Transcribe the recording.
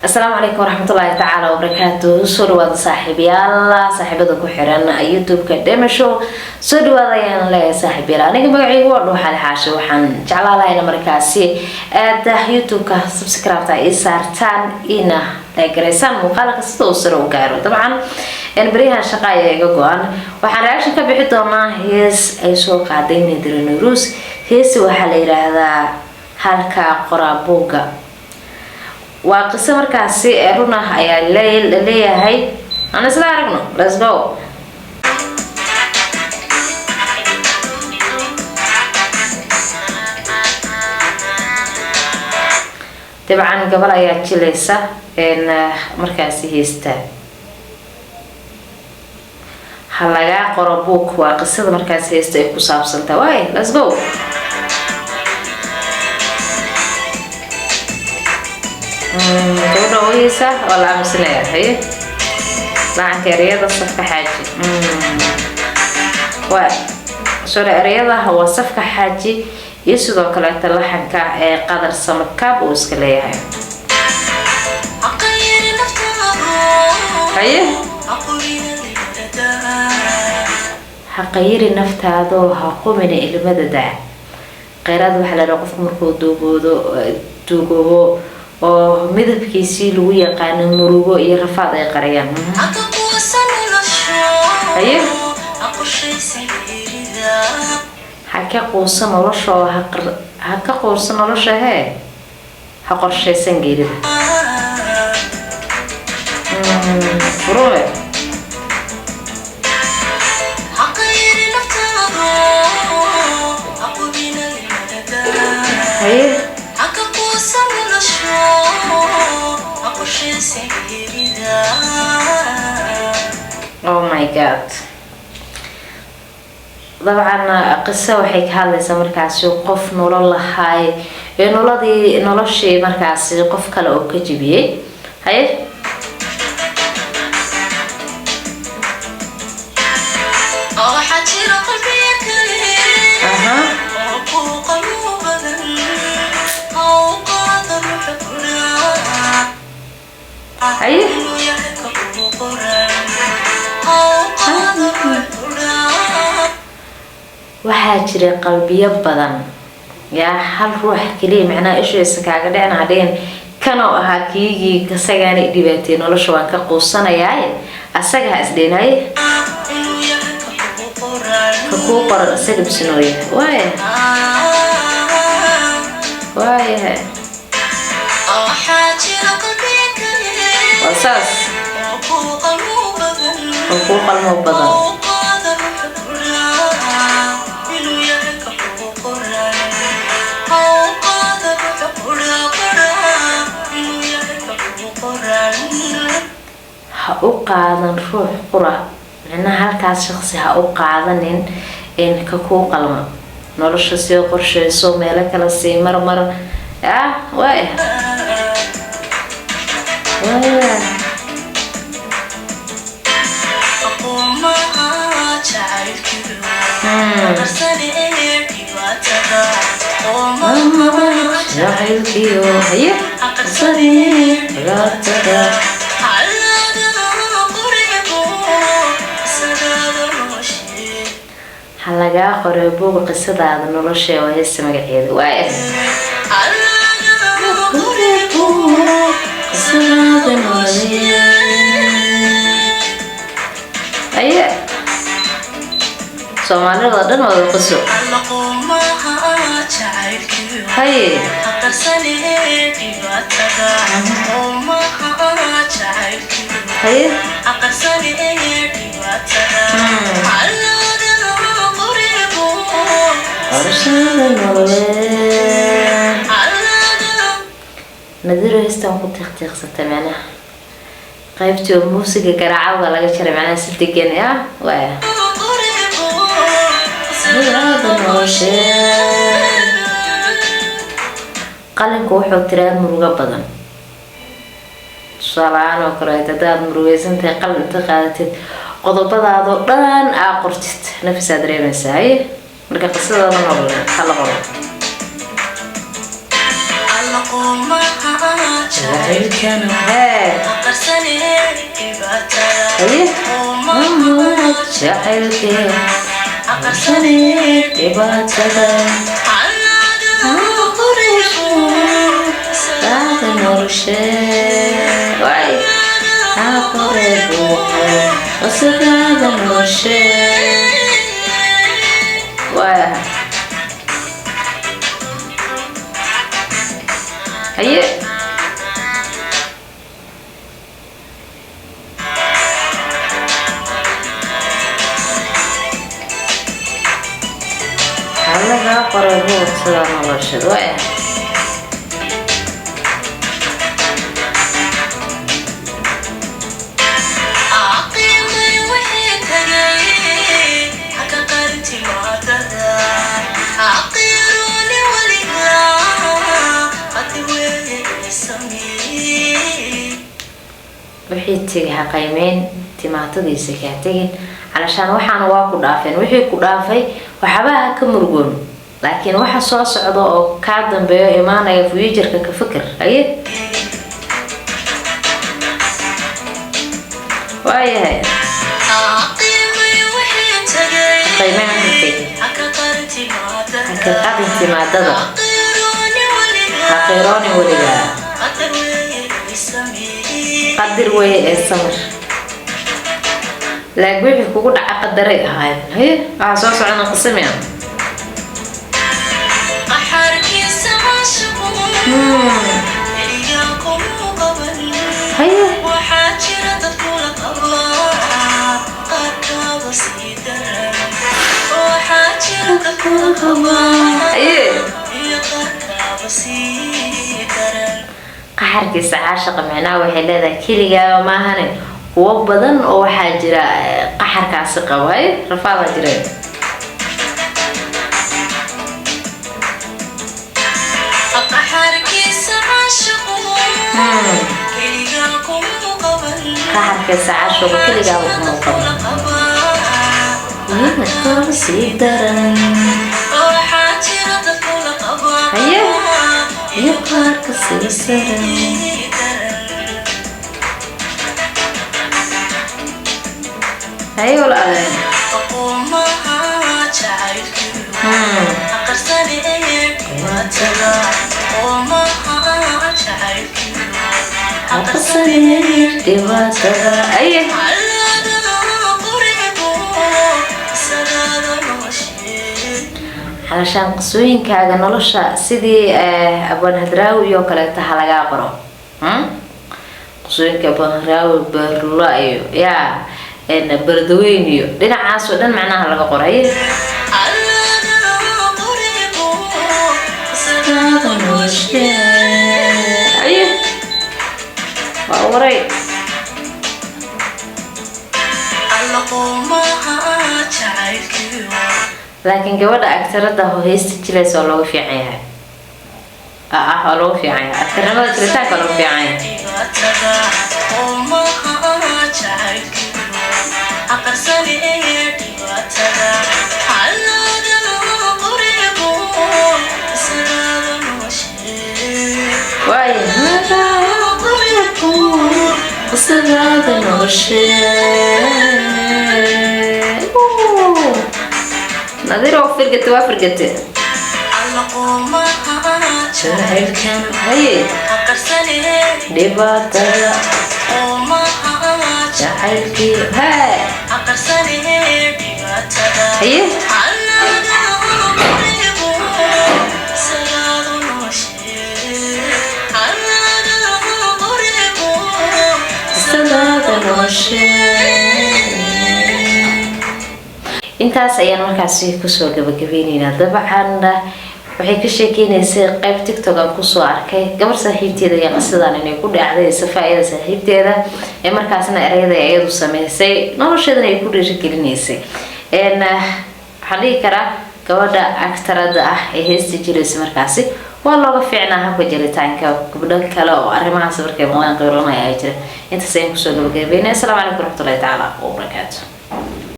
Asalaamu calaykum waraxmatullaahi tacaala wabarakaatu. Soo dhawaada, saaxiibayaal, saaxiibada ku xiran YouTube-ka Demashow, soo dhawaada ayaan leeyahay, saaxiibayaal. Aniga magacaygu waa Dhuuxali Xaashi. Waxaan jeclaa lahayna markaasi aada YouTube-ka subscribe-ta ii saartaan, ina garaysaan muuqaalka sida uu sare u gaaro. Dabcan baryahan shaqa ayaa iga go-an. Waxaan reaction ka bixi doonaa hees ay soo qaaday Nadira Nayruus. Heesi waxaa la yiraahdaa Halkaa Qoraabuugga. Waa qiso markaasi ee run ah ayaa leeyahay. Aan isla aragno, let's go. Dabcan gabal ayaa jilaysa markaasi heystaa. Ha lagaa qoro buug waa qisada markaasi heysta ay ku saabsantaa. Waay, let's go. Gabadha ooyeysa waa la aamusinaya. Haye, lacanka, ereyada Safka Xaaji. Waa sorry, ereyada waa Safka Xaaji iyo sidoo kaleeta laxanka ee Qadar Samakaab uu iska leeyahay. Haye, ha qayiri naftaadoo ha qumina ilmada daa. Kheyraad waxaa la dhaha qofku markuu duugoodo, duugoobo oo midabkiisii lagu yaqaano murugo iyo rafaad ay qariyaan. Haye, ha ka quusa nolosha oo ha ka quursa nolosha, hee, ha qorshaysan geerida. Furume. Haye, oh my God. Dabcan qiso waxay ka hadlaysaa markaasi qof nolol lahaay ee nolodii noloshii markaasi qof kale oo ka jibiyey. Haye, aha, haye. Waxaa jira qalbiyo badan yaa hal ruux keliya macnaha ishiisa kaaga dhicin hadhihin kanoo ahaa kiigii isagaana i dhibaateeyey, nolosha waan ka quusanayaaye, asaga ha isdheenaye ka kuu qoran isaga bisinooya. Waaya, waayahay, waa saas oo kuu qalmo badan. Ha u qaadan ruux qura, micnaha halkaas shaqsi ha u qaadanin in ka kuu qalma. Nolosha sii qorsheyso, meelo kala sii marmar. Ah, waaya, waaya. Jacaylkiyo, haye, dhibaatada. Ha lagaa qoray buug qisadaada nolosha waa heesta magaceeda. Waaya, qisadaada nolosha. Haye, Soomaalida oo dhan wada qiso. Haye, haye. Qorashada nololeed. Nadiro heestan ku tiiqtiiqsatay, macnaha qaybtii oo muusiga garaacawga laga jaray, macnaha si degan ah. Waaya, nolosheed. Qalinku wuxuu tiraa murugo badan. Tusaalahaan oo kaleeto, haddaad murugeysantahay, qalin inta qaadatid, qodobadaadoo dhan aa qortid, nafisaa dareemaysaa. Haye, marka qisadooda nolol hala qoro. Jacaylkana Hee. Haye. Jacaylkee aqarsanee dhibaatada saada noloshee waay aqoreebo wasaqaada noloshee waay. Haye. Halagaa qoreebo wasaqaada nolosheed waay. Wixii tegi ha qiimeyn, timaatadiisa kaa tegin, calashaan waxaana waa ku dhaafeen. Wixii ku dhaafay waxba ha ka murugoon, laakiin waxa soo socda oo kaa dambeeyo imaanaya future-ka ka fikir. Haye, waayahay. Qiimeyn wixii tegi, ha ka qadin timaadada, ha qiiroonin weligaa, qadir weeye ee samir. Laakiin wixii kugu dhaca qadaray ahaayeen. Haye, waxaa soo socona qisamiya. Haye. Haye. Qaxarkiisa caashaqa micnaha waxay leedahay keligaaba maahane, kuwo badan oo waxaa jira qaxarkaasi qabo. Haye, rafaadaa jira. Qaxarkiisa caashaqa keligaaba kuma qabo iyo sii daran. Haye, iyo qaarka sii saran. Haye walaaleen. Aqsanee dhibaatada. Haye. Xalashaan qisooyinkaaga nolosha sidii Abaan Hadraawi iyo kaleeto ha lagaa qoro. Qisooyinka Abaan Hadraawi, Beerlo iyo yaa Bardaweyn iyo dhinacaas oo dhan macnaha laga qoro. Haye. Haye, waa waray. Laakiin gabadha agtarada heesta jilaysa waa looga fiican yahay. Ah, waa looga fiican yahay agtarnimada, jiritaanka waa looga fiican yahay. Waay qisadaada noloshee. Nadiir oo firgate waa firgate jacaylkan. Haye, dhibaatada jacaylkii. Hee. Haye. Qisadaada noloshee. Intaas ayaan markaasi kusoo gabagabeyneynaa. Dabcan waxay ka sheekeynaysay qayb TikTok aan kusoo arkay gabar saaxiibteeda iyo qisadan inay ku dhacday safa-iyada saaxiibteeda ee markaasna ereyada iyadu sameysay nolosheedana ay ku dhiirigelinaysay. Waxaan dhihi karaa gabadha actarada ah ee heesta jiraysa markaasi waa looga fiicnaa habka jiritaanka gabdho kale oo arrimahaas markay maqlaan qiiroonaya ay jira. Intaas ayaan kusoo gabagabeynay. Asalaamu calaykum waraxmatullahi tacaala wabarakaatu.